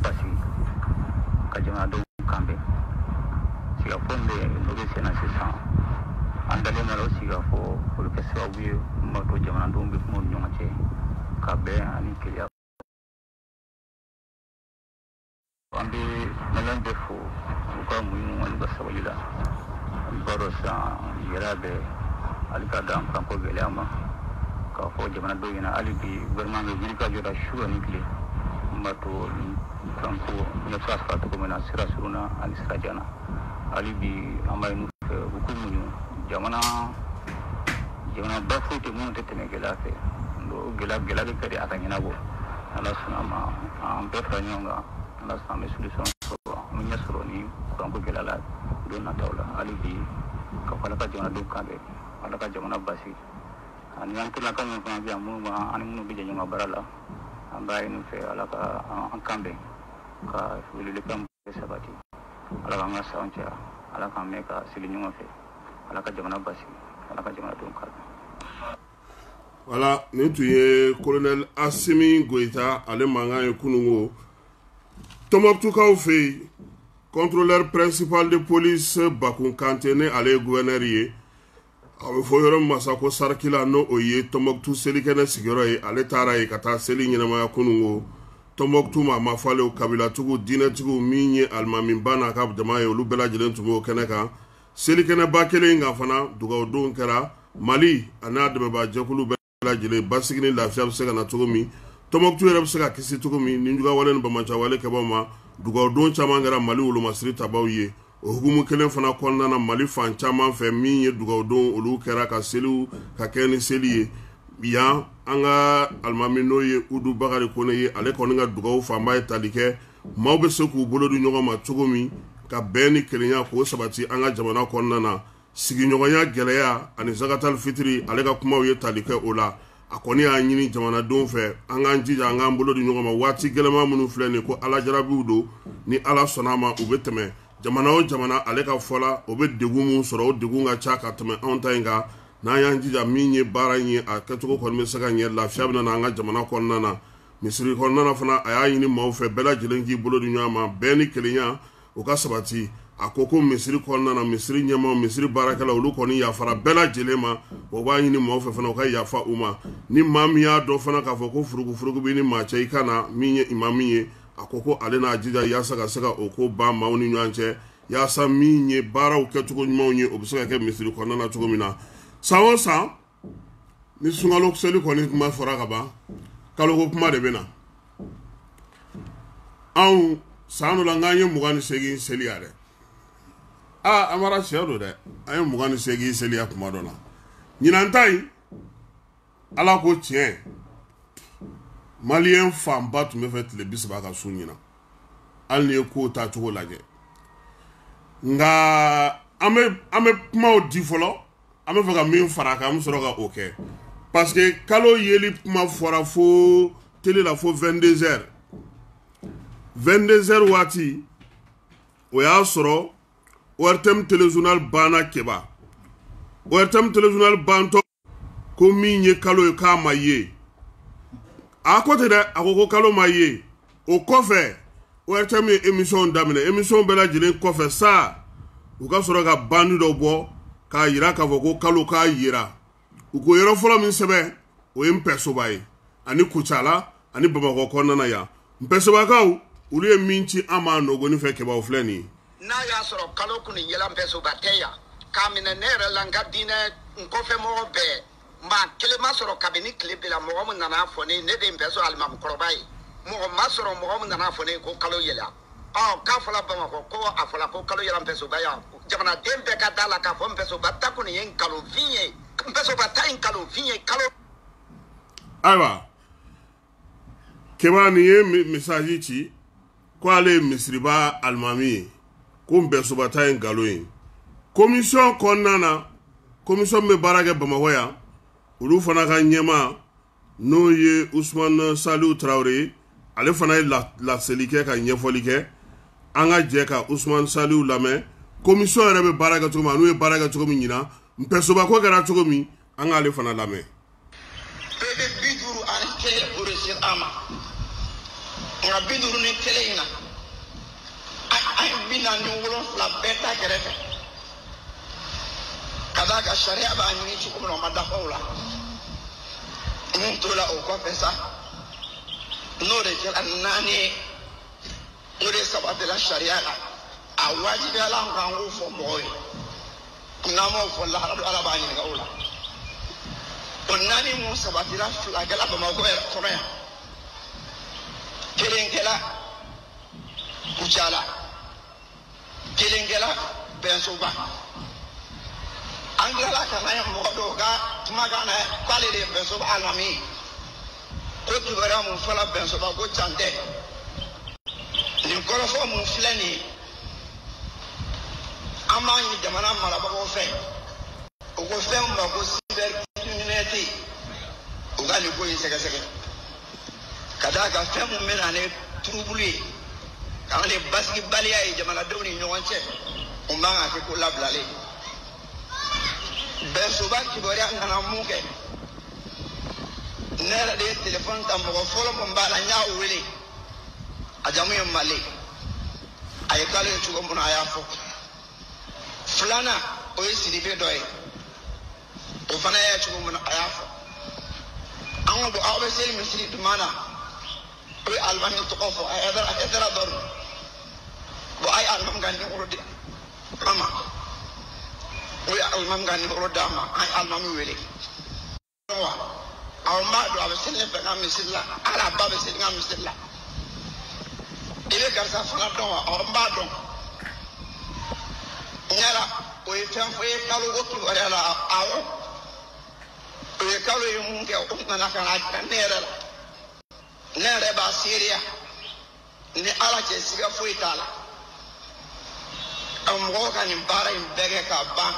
basigi, ka jamanadenw kan bɛn. Sigikafɔ min bɛ yen, n'o bɛ sen na sisan, an dalen b'a la o sigikafɔ o bɛ kɛ sababu ye min b'a to jamanadenw bɛ kuma u ni ɲɔgɔn cɛ ka bɛn ani kelenya. An bɛ maliyɛn bɛɛ fo u ka muɲu ani u ka sabali la. An b'a dɔn sisan gɛlɛya bɛ hali ka dan kuranko gɛlɛya ma, k'a fɔ jamanadenw ɲɛna hali bi gouvernement bɛ wuli ka jɔ la su ani tile min b'a to kuranko ɲɛ bɛ se ka sɔrɔ cogo min na sira surun na ani sira jan na. Hali bi an b'a ɲini u fɛ u k'u muɲu, jamanaba foyi tɛ minnu tɛ tɛmɛ gɛlɛya fɛ. Gɛlɛya gɛlɛya bɛ kɛ de a ka ɲɛnabɔ. Ala sɔnna ma, an bɛɛ fara ɲɔgɔn kan, ala sɔnna an bɛ solution sɔrɔ, an bɛ ɲɛ sɔrɔ ni kuranko gɛlɛya la don nataw la. Hali bi ka fɔ ala ka jamanadenw kan bɛn, ala ka jamana basigi. Ani an tolaka minnu fana bɛ yan, minnu b'an ani minnu bɛ jɛ ɲɔgɔn ka baara la, an b'a ɲini u fɛ ala ka an kan bɛn, ka welewelekan bɛɛ sabati. Ala k'an ka sanw caya, ala k'an mɛn ka seli ɲɔgɔn fɛ, ala ka jamana basigi, ala ka jamanadenw kan bɛn. Voilà, nin tun ye colonel Assimi Goïta ale mankan ye kununko Tɔnbɔkutukaw fɛ yen. Contrôleur principal de police Bakun Kante, ni ale ye gouverneur ye, a bɛ fɔ yɔrɔ min ma sa ko Sarikila, n'o o ye Tɔnbɔkutu selikɛnɛ sigiyɔrɔ ye. Ale taara yen ka taa seli ɲɛnamaya kununko. Tɔnbɔkutu maa ma falen, kabilatigiw, diinɛtigiw, min ye alimamiba n'a ka jama ye, olu bɛɛ lajɛlen tun b'o kɛnɛ kan. Selikɛnɛba kelen kan fana, dugawudon kɛra Mali a n'a dɛmɛbaajɛkulu bɛɛ lajɛlen, basigi ni lafiya bɛ se ka na cogo min, Tɔnbɔkutu yɛrɛ bɛ se ka kisi cogo min ni jugawale ni banbaanciwale kɛbaw ma. Dugawudon caman kɛra Mali wolomasiri tabaw ye. O hukumu kelen fana kɔnɔna na, Mali fan caman fɛ, min ye dugawudon olu kɛra ka seliw ka kɛ ni seli ye. Yan an ka alimami, n'o ye Udu Bakari Kone ye, ale kɔni ka dugawu fanba ye tali kɛ maaw bɛ se k'u bolo di ɲɔgɔn ma cogo min ka bɛn ni kelenya k'o sabati an ka jamana kɔnɔna na, sigiɲɔgɔnya gɛlɛya ani zakatal fitiri. Ale ka kumaw ye tali kɛ o la. A kɔni y'a ɲini jamanadenw fɛ, an k'an jija, an k'an bolo di ɲɔgɔn ma. Waati gɛlɛman minnu filɛ nin ko ala jarabiw don, ni ala sɔnna a ma, u bɛ tɛmɛ. Jamana o jamana, ale ka fɔ la, o bɛ degun min sɔrɔ, o degun ka ca ka tɛmɛ anw ta in kan. N'an y'an jija, min ye baara in ye, a kɛcogo kɔni bɛ se ka ɲɛ, lafiya bɛ na an ka jamana kɔnɔna na. Misiri kɔnɔna na fana, a y'a ɲini maaw fɛ, bɛɛ lajɛlen k'i bolo di ɲɔgɔn ma, bɛn ni kelenya o ka sabati. A ko ko misiri kɔnɔna na, misiri ɲɛmaaw, misiri baarakɛlaw, olu kɔni yafara bɛɛ lajɛlen ma. O b'a ɲini maaw fɛ fana, u ka yafa u ma. Ni maa min y'a dɔn fana k'a fɔ ko furugufurugu b'i ni maa cɛ, i ka na. Min ye imamu ye, a ko ko ale n'a jija yaasa ka se ka o ko ban maaw ni ɲɔgɔn cɛ, yaasa min ye baaraw kɛcogo ɲumanw ye, o bɛ se ka kɛ misiri kɔnɔna na cogo min na. San o san, ni sunkalo seli kɔni kuma fɔra ka ban, kaloko kuma de bɛ na. Anw san dɔ la, n'an ye 28 seli yan dɛ, aa, an mara sɛ don dɛ, an ye 28 seli yan kuma dɔ la. Ɲinan ta in, ala ko tiɲɛ, maliyɛn fanba tun bɛ fɛ tile 30 ka sun ɲinan, hali n'i ye kow taacogo lajɛ. Nka an bɛ kumaw di fɔlɔ, an bɛ fɛ ka min fara a kan, an bɛ sɔrɔ ka o kɛ, parce que kalo yeli kuma fɔra fo télé la fo 22 heures. 22 heures waati, o y'a sɔrɔ ORTM téléjournal banna. Keba, ORTM téléjournal bantɔ ko min ye kalo ye, k'a ma ye. A ko ten dɛ, a ko ko kalo ma ye. O kɔfɛ, ORTM ye émission daminɛ. Émission bɛɛ lajɛlen kɔfɛ sa, u ka sɔrɔ ka bandi dɔ bɔ k'a yira k'a fɔ ko kalo k'a yira. U ko yɔrɔ fɔlɔ min sɛbɛn, o ye Npɛsoba ye ani Kucala ani Bamakɔ kɔnɔna na yan. Npɛsobakaw, olu ye min ci an ma nɔgɔni fɛ, Kebaw filɛ nin ye. N'a y'a sɔrɔ kalo kuni yɛlɛ Npɛsoba tɛ yan k'a minɛ ne yɛrɛ la, n ka diinɛ n kɔfɛ mɔgɔ bɛɛ, maa kelen ma sɔrɔ kabini tile bila mɔgɔ min nana fɔ ne, ne de ye Npɛso alimamukɔrɔba ye, mɔgɔ ma sɔrɔ mɔgɔ min nana fɔ ne ko kalo yɛlɛ. Ɔ, k'a fɔla Bamakɔ ko a fɔla ko kalo yɛlɛ Npɛsoba yan, jamanaden bɛɛ ka da la k'a fɔ Npɛsoba ta kɔni ye nkalonfin ye, Npɛsoba ta ye nkalonfin ye kalo. Ayiwa Keba, nin ye message ci ko ale ye misiriba alimami ye, ko Npɛsoba ta ye nkalon ye. Commission kɔnɔna na, commission bɛ baara kɛ Bamakɔ yan, olu fana ka ɲɛmaa, n'o ye Usumani Saliu Tarawele ye, ale fana ye laseli kɛ ka ɲɛfɔli kɛ. An ka jɛ ka Usumani Saliu lamɛn, commission yɛrɛ bɛ baara kɛ cogo min, n'u ye baara kɛ cogo min ɲinan, Npɛsoba ko kɛra cogo min, an k'ale fana lamɛn. PV 51 o de sera an ma, nka 51 in na 47 bɛɛ ta kɛrɛfɛ ka d'a kan sariya b'a ɲini cogo min na o ma dafa o la. Mun tola o kɔfɛ sa, n'o de kɛra 4 ye, o de sabatila sariya la. A wajibiyala an kan k'o fɔ mɔgɔw ye, n'an m'o fɔ lahara don Ala b'a ɲininka o la. O 4 mun sabatila, 2 kɛla Bamakɔ yɛrɛ kɔnɔ yan, 1 kɛla Kucala, 1 kɛla Bɛnsoba. An tilala ka na ye mɔgɔ dɔw ka kumakan na k'ale de ye Bɛnsoba alimami ye, ko kibaruya mun fɔla Bɛnsoba ko can tɛ. Nin kɔrɔfɔ mun filɛ nin ye, an b'a ɲini jamana marabagaw fɛ, u ko fɛn min ma ko cybercriminalité, u ka nin ko in sɛgɛsɛgɛ ka d'a kan fɛn mun bɛ na ni turubulu ye, ka na ni basigibaliya ye jamanadenw ni ɲɔgɔn cɛ, o man kan ka kɛ ko labilalen. Bɛnsoba kibaruya nana mun kɛ, ne yɛrɛ de ye telefɔni ta, mɔgɔ fɔlɔ mun b'a la n y'a wele, a jamu ye Male, a ye kalo ye cogo min na a y'a fɔ. 2nan o ye Sidibe dɔ ye, o fana y'a ye cogo min na a y'a fɔ. An ko bɔn aw bɛ seli misiri jumɛn na, o ye alimami tɔgɔ fɔ, a yɛrɛ dɔrɔn. Bɔn a ye alimami ka nimoro di an ma, o ye alimami ka nimoro d'an ma, an ye alimami wele. Wa awɔ n b'a dɔn a bɛ seli ne fɛ n ka misiri la, hali a ba bɛ seli n ka misiri la. I bɛ karisa fana dɔn wa? Awɔ n b'a dɔn. Yala o ye fɛn fɔ i ye kalo ko kibaruya la? Awɔ, o ye kalo ye mun kɛ, o nana ka na jira ne yɛrɛ la. Ne yɛrɛ b'a seereya ni Ala cɛ, siga foyi t'a la. Mɔgɔw ka nin baara in bɛɛ kɛ ka ban,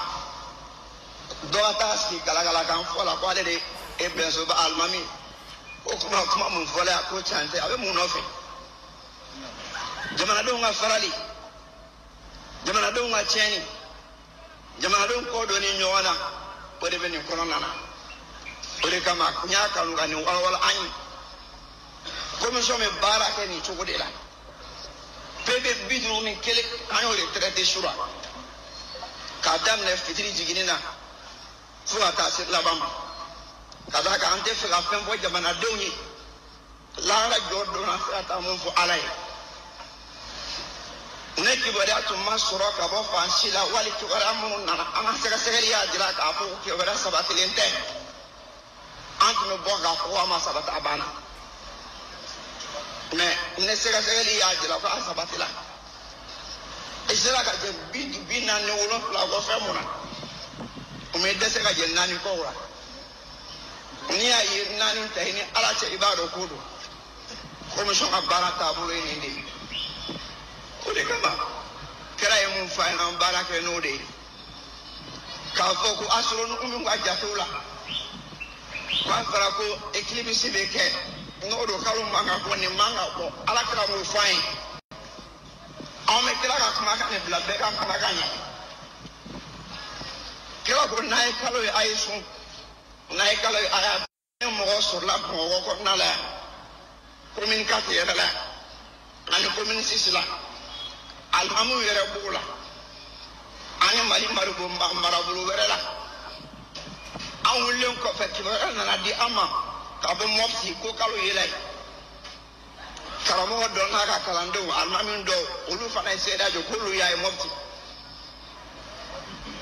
dɔ ka taa sigi galagala kan fɔ la ko ale de ye Bɛnsoba alimami, o kuma mun fɔla yan ko can tɛ, a bɛ mun nɔfɛ? Jamanadenw ka farali, jamanadenw ka tiɲɛni, jamanadenw kɔ donni ɲɔgɔn na, o de bɛ nin kɔnɔna na. O de kama n y'a kanu ka nin walawala an ye. Commission bɛ baara kɛ nin cogo de la. PV 51 an y'o de traité sura k'a daminɛ fitiri jiginni na fo ka taa se laban ma, ka d'a kan an tɛ fɛ ka fɛn fɔ jamanadenw ye lahara jɔ don na se ka taa mun fɔ Ala ye. Ne kibaruya tun ma sɔrɔ ka bɔ fan si la, wali kibaruya minnu nana an ka sɛgɛsɛgɛli y'a jira k'a fɔ ko kibaruya sabatilen tɛ, an tun bɛ bɔ k'a fɔ ko a ma sabati, a banna. Mais ne sɛgɛsɛgɛli y'a jira ko a sabatila. I sera ka jɛ 47 kɔ fɛn mun na, o ma dɛsɛ ka jɛ 4 kɔ o la. N'i y'a ye 4 ta i ni Ala cɛ, i b'a dɔn ko don. Commission ka baara taabolo ye nin de ye. O de kama kira ye mun fɔ an ye, an baara kɛ n'o de ye. K'a fɔ ko astronomiw ka jatew la, k'a fɔra ko éclipse bɛ kɛ, n'o don kalo man ka bɔ, nin man ka bɔ, Ala kira m'o fɔ an ye. Anw bɛ kira ka kumakan de bila bɛɛ ka kumakan ɲɛ. Kira ko n'a ye kalo ye a ye sun, n'a ye kalo ye a y'a ni mɔgɔ sɔrɔla Bamakɔ kɔnɔna la yan, commune 4 yɛrɛ la yan, ani commune 6 la, alimamiw yɛrɛ b'o la, ani Mali marabolo wɛrɛ la. An wulilen kɔfɛ kibaruya nana di an ma ka bɔ Mopti ko kalo yela yen. Karamɔgɔ dɔ n'a ka kalandenw, alimami dɔw, olu fana ye seereya jɔ k'olu y'a ye Mopti.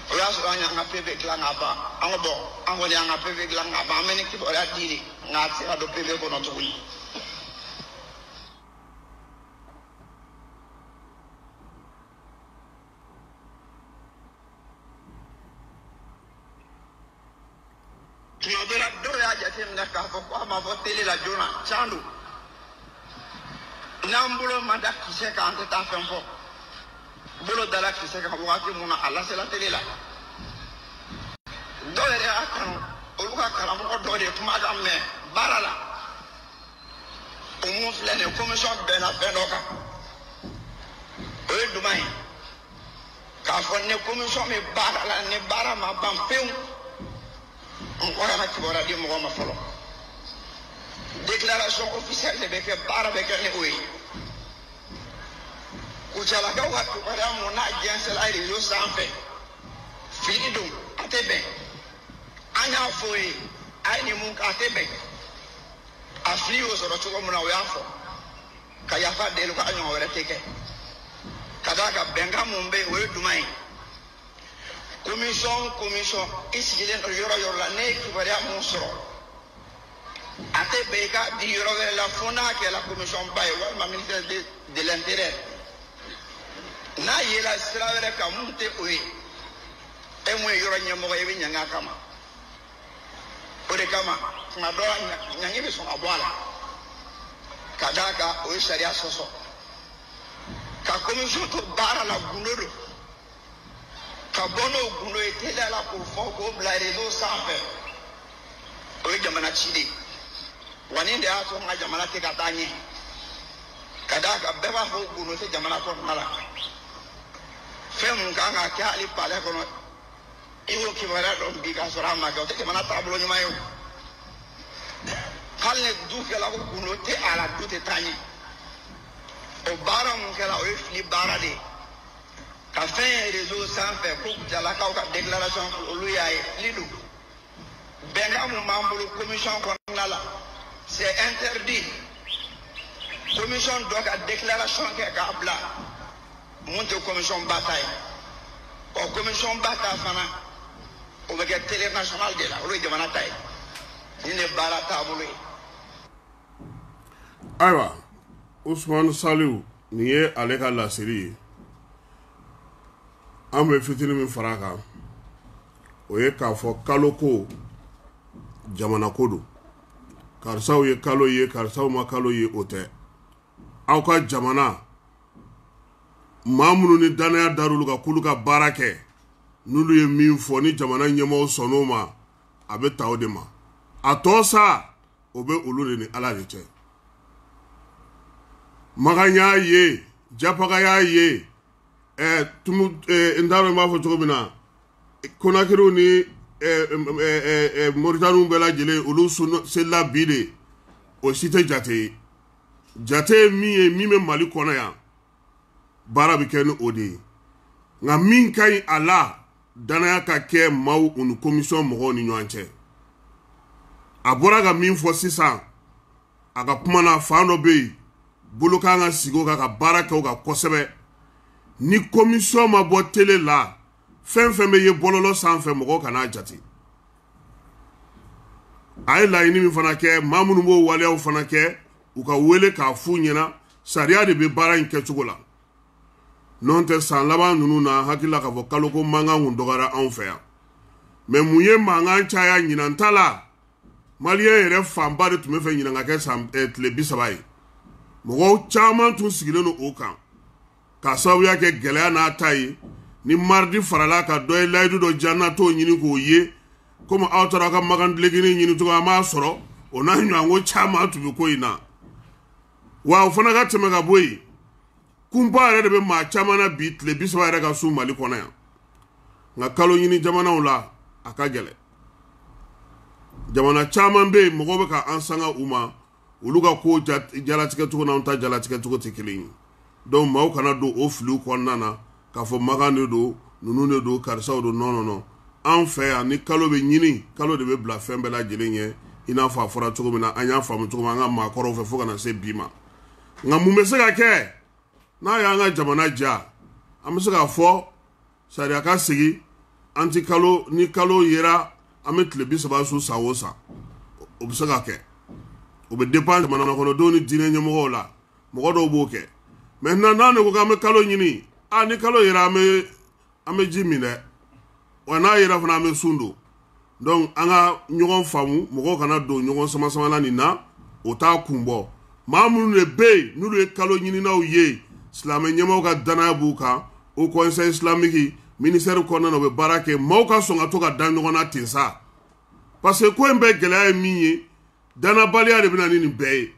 O y'a sɔrɔ an y'an ka PV dilan ka ban. An ko bɔn, an kɔni y'an ka PV dilan ka ban, an bɛ ni kibaruya di de, nka a tɛ se ka don PV kɔnɔ tuguni. Tuma dɔ la dɔw y'a jateminɛ k'a fɔ ko a ma fɔ tele la joona, can don. N'an bolo ma da kisɛ kan, an tɛ taa fɛn fɔ. Bolo dala kisɛ kan wagati mun na, a lasela tele la. Dɔw yɛrɛ y'a kanu, olu ka karamɔgɔ dɔ de ye kumakan mɛn baara la. O mun filɛ nin ye, commission bɛnna fɛn dɔ kan. O ye jumɛn ye? K'a fɔ ni commission bɛ baara la, ni baara ma ban pewu, mɔgɔ kana kibaruya di mɔgɔ ma fɔlɔ. Déclaration officielle de bɛ kɛ, baara bɛ kɛ ni o ye. Kucalakaw ka kibaruya mun n'a jɛnsɛnla réseau sanfɛ, fili don, a tɛ bɛn. An y'a fɔ o ye, a ye nin mun kɛ, a tɛ bɛn. A fili y'o sɔrɔ cogo min na, o y'a fɔ ka yafa deli ko a ɲɔgɔn wɛrɛ tɛ kɛ. Ka d'a kan bɛnkan mun bɛ yen, o ye jumɛn ye? Commission i sigilen don yɔrɔ yɔrɔ la, ne ye kibaruya mun sɔrɔ, a tɛ bɛn i k'a di yɔrɔ wɛrɛ la fo n'a kɛra commission ba ye walima ministère de l'intérieur. N'a yela sira wɛrɛ kan mun tɛ o ye, e mun ye yɔrɔ ɲɛmɔgɔ ye, i bɛ ɲangi a kama. O de kama tuma dɔ la ɲangi bɛ sɔn ka bɔ a la, ka d'a kan o ye sariya sɔsɔ. Ka commission to baara la, gundo don. Ka bɔ n'o gundo ye teliya la k'o fɔ k'o bila réseau sanfɛ, o ye jamana ci de ye. Wa nin de y'a to an ka jamana tɛ ka taa ɲɛ, ka d'a kan bɛɛ b'a fɔ gundo tɛ jamana kɔnɔna la. Fɛn mun kan ka kɛ hali palais kɔnɔ, i y'o kibaruya dɔn bi k'a sɔrɔ a ma kɛ, o tɛ jamana taabolo ɲuman ye o. Hali ni du kɛla ko gundo tɛ a la, du tɛ taa ɲɛ. O baara mun kɛra, o ye fili baara de ye. Ka fɛn ye réseau sanfɛ ko Kucalakaw ka déclaration, olu y'a ye, fili don. Bɛnkan mun b'an bolo commission kɔnɔna la, c'est interdit commission dɔ ka déclaration kɛ k'a bila mun tɛ commission ba ta ye. Ɔ commission ba ta fana, o bɛ kɛ télé nationale de la, olu ye jamana ta ye. Nin de baara taabolo ye. Ayiwa, Usumani Saliu, nin ye ale ka laseli ye. An bɛ fitinin min fara a kan, o ye k'a fɔ kalo ko jamana ko don. Karisaw ye kalo ye, karisaw ma kalo ye, o tɛ. Aw ka jamana maa minnu ni danaya dar'olu kan k'olu ka baara kɛ, n'olu ye min fɔ ni jamana ɲɛmɔgɔw sɔnn'o ma, a bɛ ta o de ma. A tɔ sa, o bɛ olu de ni Ala de cɛ. Makan y'a ye, Japaga y'a ye, tumu n t'a dɔn n b'a fɔ cogo min na, Konakiriw ni Moritaniw bɛɛ lajɛlen, olu selila bi de, o si tɛ jate ye. Jate ye min ye, min bɛ Mali kɔnɔ yan, baara bɛ kɛ ni o de ye. Nka min ka ɲi a la, danaya ka kɛ maaw u ni commission mɔgɔw ni ɲɔgɔn cɛ. A bɔra ka min fɔ sisan a ka kuma na, fan dɔ bɛ yen, bolo kan ka sigi o kan ka baara kɛ o kan kosɛbɛ. Ni commission ma bɔ télé la, fɛn fɛn bɛ ye bɔlɔlɔ sanfɛ, mɔgɔw kan'a jate. A ye laɲini min fana kɛ, maa minnu b'o waleyaw fana kɛ, u ka wele k'a f'u ɲɛna, sariya de bɛ baara in kɛcogo la. N'o tɛ, san laban ninnu na, hakili la k'a fɔ kaloko mankan kun dɔgɔyara anw fɛ yan. Mɛ mun ye mankan caya ɲinan ta la? Maliyɛn yɛrɛ fanba de tun bɛ fɛ ɲinan ka kɛ san tile 30 ye. Mɔgɔw caman tun sigilen don o kan, k'a sababuya kɛ gɛlɛya n'a ta ye. Ni mardi farala ka dɔ ye layidu dɔ diya n na, t'o ɲini k'o ye, komi aw taara aw ka makan tilegini ɲini cogo, an b'a sɔrɔ o n'a ɲɔgɔnko caman tun bɛ ko in na. Wa o fana ka tɛmɛ ka bɔ yen, kunpa yɛrɛ de bɛ maa caman na bi tile 30 yɛrɛ ka sun Mali kɔnɔ yan. Nka kalo ɲini jamanaw la, a ka gɛlɛn. Jamana caman bɛ yen, mɔgɔw bɛ ka an sanga u ma, olu ka ko jalatigɛ cogo n'anw ta jalatigɛ cogo tɛ kelen ye. Donc maaw kana don o filiw kɔnɔna na k'a fɔ makan de don, ninnu de don, karisaw don. Non, non, non, an fɛ yan, ni kalo bɛ ɲini, kalo de bɛ bila fɛn bɛɛ lajɛlen ɲɛ, i n'a fɔ a fɔra cogo min na, an y'a faamu cogo min an ka maakɔrɔw fɛ fo ka na se bi ma. Nka mun bɛ se ka kɛ n'a y'an ka jamana ja? An bɛ se k'a fɔ sariya ka sigi, an ti kalo ni kalo yera, an bɛ tile 30 su san o san. O bɛ se ka kɛ, o bɛ dépend jamana kɔnɔdenw ni diinɛ ɲɛmɔgɔw la, mɔgɔ dɔw b'o kɛ. Maintenant, n'an de ko k'an bɛ kalo ɲini, a ni kalo yera, an bɛ ji min dɛ, wa n'a yera fana, an bɛ sun don. Donc an ka ɲɔgɔn faamu, mɔgɔw kana don ɲɔgɔn sama sama la nin na, o t'a kun bɔ. Maa minnu de bɛ yen, n'olu ye kalo ɲininaw ye, silamɛ ɲɛmaaw ka danaya b'u kan, au conseil islamique, ministère kɔnɔna na, u bɛ baara kɛ. Maaw ka sɔn ka to ka da ɲɔgɔn na ten sa, parce que ko in bɛɛ gɛlɛya ye min ye, danabaliya de bɛ na ni nin bɛɛ ye.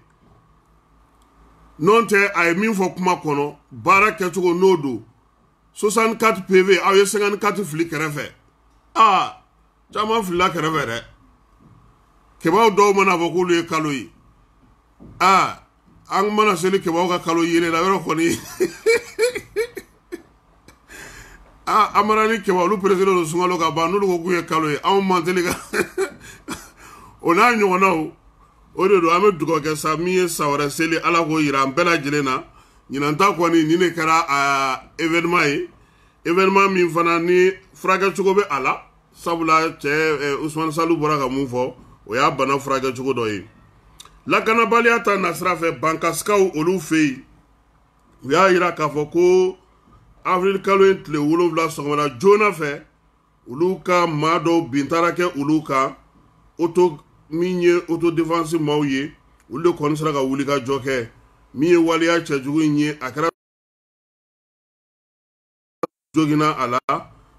N'o tɛ, a ye min fɔ kuma kɔnɔ, baara kɛcogo n'o don, 64 PV, aw ye 54 fili kɛrɛfɛ. Aa, caman filila kɛrɛfɛ dɛ. Kɛmɛw dɔw mana fɔ k'olu ye kalo ye, aa, An mana seli kɛbaw ka kalo yelen la yɔrɔ kɔni aa Amara ni Kɛba olu peresilen don sunkalo ka ban, n'olu ko k'u ye kalo ye, anw man teli ka o n'a ɲɔgɔnnaw. O de don an bɛ dugawu kɛ sa, min ye san wɛrɛ seli Ala k'o yira an bɛɛ lajɛlen na. Ɲinan ta kɔni nin de kɛra a événement ye, événement min fana ni furakɛcogo bɛ a la, sabula cɛ Usumani Salu bɔra ka mun fɔ, o y'a bana furakɛcogo dɔ ye. Lakanabaliya ta nasira fɛ, Bankasikaw olu fɛ yen, u y'a yira k'a fɔ ko avril kalo in tile 7 sɔgɔmada joona fɛ, olu ka maa dɔw bin taara kɛ olu kan, auto min ye autodéfense maaw ye, olu de kɔni sera ka wuli ka jɔ kɛ. Min ye waleya cɛjugu in ye, a kɛra joginna a la,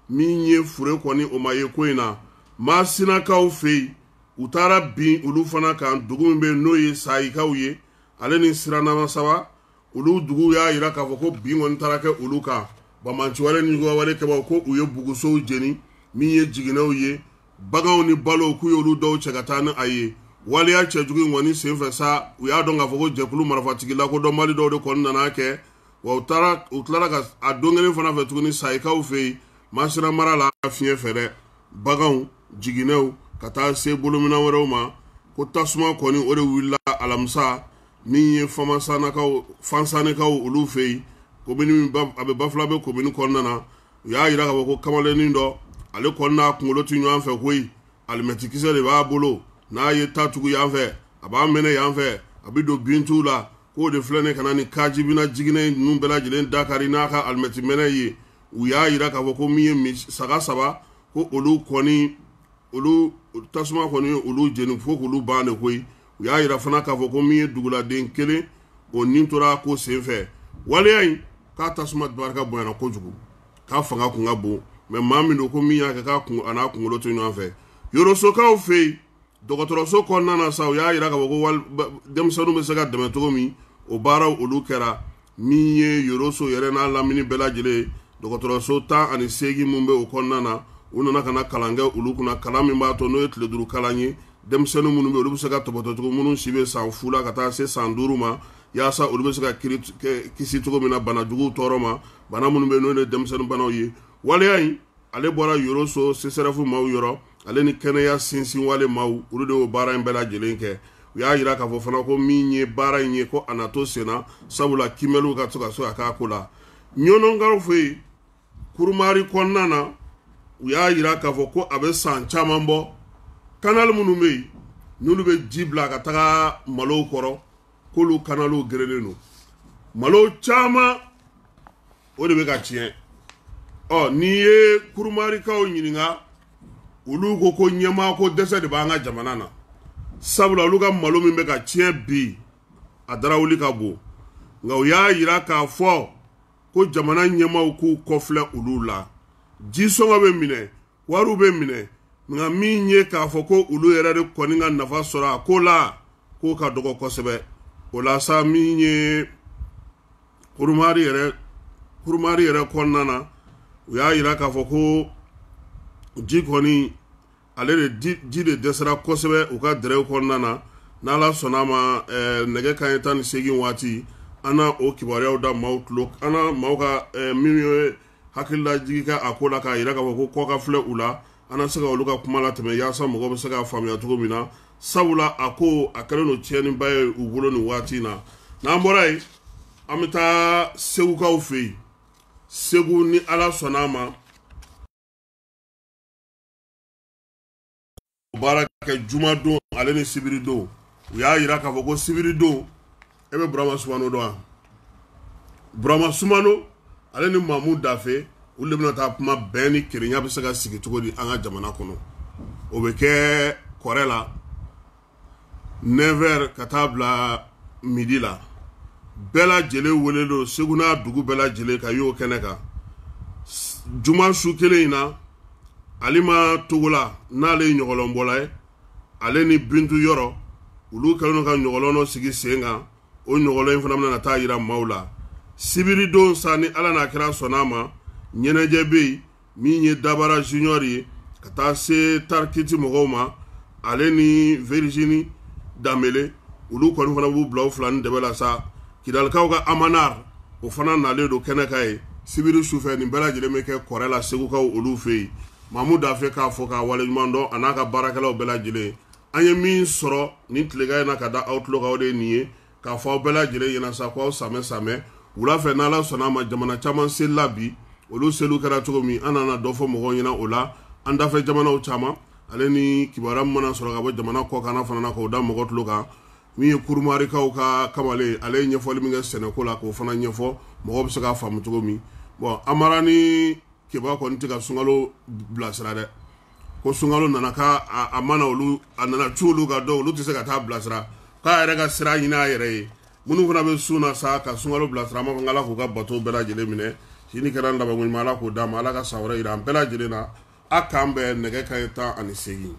min ye fure kɔni o ma ye ko in na. Masinakaw fɛ yen, u taara bin olu fana kan, dugu min bɛ yen n'o ye Sayikaw ye, ale ni Siranama saba, olu dugu y'a yira k'a fɔ ko bin kɔni taara kɛ olu kan. Banbaanciwale ni juguwale kɛbaw ko u ye bugusow jeni, min ye jiginɛw ye, baganw ni balow k'u y'olu dɔw cɛ ka taa ni a ye. Waleya cɛjugu in kɔni senfɛ sa, u y'a dɔn k'a fɔ ko jɛkulu marifatigi lakodɔnbali dɔw de kɔni nana kɛ, wa u taara u tilara ka a don kelen fana fɛ tuguni Sayikaw fɛ yen, Masina mara la fiɲɛ fɛ dɛ, baganw jiginɛw ka taa se bolominɛn wɛrɛw ma. Ko tasuma kɔni o de wulila alamisa, min ye Famasanakaw Fansanekaw olu fɛ yen, komini a bɛ Bafulabe komini kɔnɔna na. U y'a yira k'a fɔ ko kamalennin dɔ, ale kɔni n'a kunkolo tɛ ɲɔgɔn fɛ koyi, alimɛtikisɛ de b'a bolo, n'a ye ta tugu yan fɛ a b'a mɛnɛ yan fɛ, a bɛ don bintuw la, k'o de filɛ nin ka na ni kajibina jiginɛ ninnu bɛɛ lajɛlen dakari n'a ka alimɛti mɛnɛ ye. U y'a yira k'a fɔ ko min ye saga 3, ko olu kɔni olu tasuma kɔni ye olu jeni fo k'olu ban de koyi. U y'a yira fana k'a fɔ ko min ye duguladen kelen, o nin tora ko senfɛ. Waleya in k'a tasuma barika bonyana kojugu, k'a fanga kun ka bon, mɛ maa min don ko min y'a kɛ k'a kun a n'a kunkolo tɛ ɲɔgɔn fɛ. Yorosokaw fɛ yen, dɔgɔtɔrɔso kɔnɔna na sa, u y'a yira k'a fɔ ko denmisɛnninw bɛ se ka dɛmɛ cogo min, o baaraw olu kɛra. Min ye Yoroso yɛrɛ n'a lamini bɛɛ lajɛlen, dɔgɔtɔrɔso 18 mun bɛ o kɔnɔna na, u nana ka na kalan kɛ olu kunna, kalan min b'a to n'o ye tile 5 kalan ye, denmisɛnnin minnu bɛ olu bɛ se ka tɔbɔtɔ cogo, minnu si bɛ san 0 la ka taa se san 5 ma, yaasa olu bɛ se ka kisi cogo min na bana juguw tɔɔrɔ ma, bana minnu bɛ yen n'o ye denmisɛnnin banaw ye. Waleya in ale bɔra Yoroso CSRF maaw yɔrɔ, ale ni kɛnɛya sinsin wale maaw, olu de y'o baara in bɛɛ lajɛlen kɛ. U y'a yira k'a fɔ fana ko min ye baara in ye, ko a na to sen na, sabula kimɛliw ka se ka k'a ko la. Ɲɔnɔnkaw fɛ yen, Kurumari kɔnɔna na, u y'a yira k'a fɔ ko a bɛ san caman bɔ, kanali minnu bɛ yen n'olu bɛ ji bila ka taga malow kɔrɔ, k'olu kanaliw gerennen don, malo caman o de bɛ ka tiɲɛ. Ɔ n'i ye Kurumarikaw ɲininka, olu ko ko ɲɛmaa ko dɛsɛ de b'an ka jamana na, sabula olu ka malo min bɛ ka tiɲɛ bi, a darawuli ka bon. Nka u y'a yira k'a fɔ ko jamana ɲɛmaaw k'u kɔfilɛ olu la, ji sɔngɔ bɛ minɛ, wariw bɛ minɛ, nka min ye k'a fɔ ko olu yɛrɛ de kɔni ka nafa sɔrɔ a ko la, k'o ka dɔgɔ kosɛbɛ. O la sa, min ye Kurumari yɛrɛ kɔnɔna na, u y'a yira k'a fɔ ko ji kɔni ale de ji de dɛsɛra kosɛbɛ u ka dɛrɛw kɔnɔna na. N'Ala sɔnna a ma, nɛgɛ kanɲɛ 18 waati, an na o kibaruyaw da maaw tulo, an na maaw ka minnu ye hakililajigi kɛ a ko la, k'a yira k'a fɔ ko kɔ ka filɛ u la, an na se ka olu ka kuma latɛmɛ yaasa mɔgɔw bɛ se k'a faamuya cogo min na, sabula a ko a kɛlen don tiɲɛniba ye u bolo nin waati in na. N'an bɔra yen, an bɛ taa Segukaw fɛ yen. Segu ni Ala sɔnna a ma, baara kɛ jumadon ale ni sibiridon. U y'a yira k'a fɔ ko sibiridon, e bɛ Burama Sumano dɔn wa? Burama Sumano ale ni Mamu Dafe, olu de bɛna taa kuma bɛn ni kelenya bɛ se ka sigi cogo di an ka jamana kɔnɔ. O bɛ kɛ Kɔrɛ la 9h ka taa bila midi la. Bɛɛ lajɛlen wele don, Segu n'a dugu bɛɛ lajɛlen ka y'o kɛnɛ kan. Juma su kelen in na, Alima Togola n'ale ye ɲɔgɔlɔnbɔla ye, ale ni Bintu Yɔrɔ, olu kɛlen don ka ɲɔgɔlɔn dɔ sigi sen kan. O ɲɔgɔlɔn in fana bɛna taa yira maaw la. Sibiridon sa, ni Ala n'a kɛra sɔnna a ma, ɲɛnajɛ bɛ yen, min ye Dabara Junior ye ka taa se Tarikiti mɔgɔw ma, ale ni Virginie Danbele, olu kɔni fana b'u bila u fila ni dɛbɛ la sa. Kidalikaw ka Amanar o fana nalen don kɛnɛ kan yen sibiri sufɛ. Nin bɛɛ lajɛlen bɛ kɛ kɔrɛ la Segukaw olu fɛ yen. Mamu Dafe k'a fɔ k'a waleɲuman dɔn a n'a ka baarakɛlaw bɛɛ lajɛlen. An ye min sɔrɔ nin tilegan in na ka da aw tulo kan, o de ye nin ye, k'a fɔ aw bɛɛ lajɛlen ɲɛna sa ko aw samɛ samɛ wula fɛ, n'Ala sɔnna a ma. Jamana caman selila bi, olu seliw kɛra cogo min, an nana dɔ fɔ mɔgɔw ɲɛna o la. An dafɛ jamanaw caman ale ni kibaruya min mana sɔrɔ ka bɔ jamana kɔkanna fana na, k'o da mɔgɔ tulo kan. Min ye Kurumarikaw ka kamalen, ale ye ɲɛfɔli min kɛ sɛnɛko la, k'o fana ɲɛfɔ mɔgɔw bɛ se k'a faamu cogo min. Bɔn, Amara ni Keba kɔni tɛ ka sunkalo bilasira dɛ, ko sunkalo nana ka a mana olu, a nana cu olu ka dɔn, olu tɛ se ka taa bilasira, k'a yɛrɛ ka sira ɲini a yɛrɛ ye. Minnu fana bɛ sun na sa ka sunkalo bilasira, an b'a fɔ Ala k'u ka bato bɛɛ lajɛlen minɛ. Sini kɛra labanko ɲuman, Ala k'o d'a ma. Ala ka san wɛrɛ yira an bɛɛ lajɛlen na. A k'an bɛn nɛgɛ kanɲɛ 18.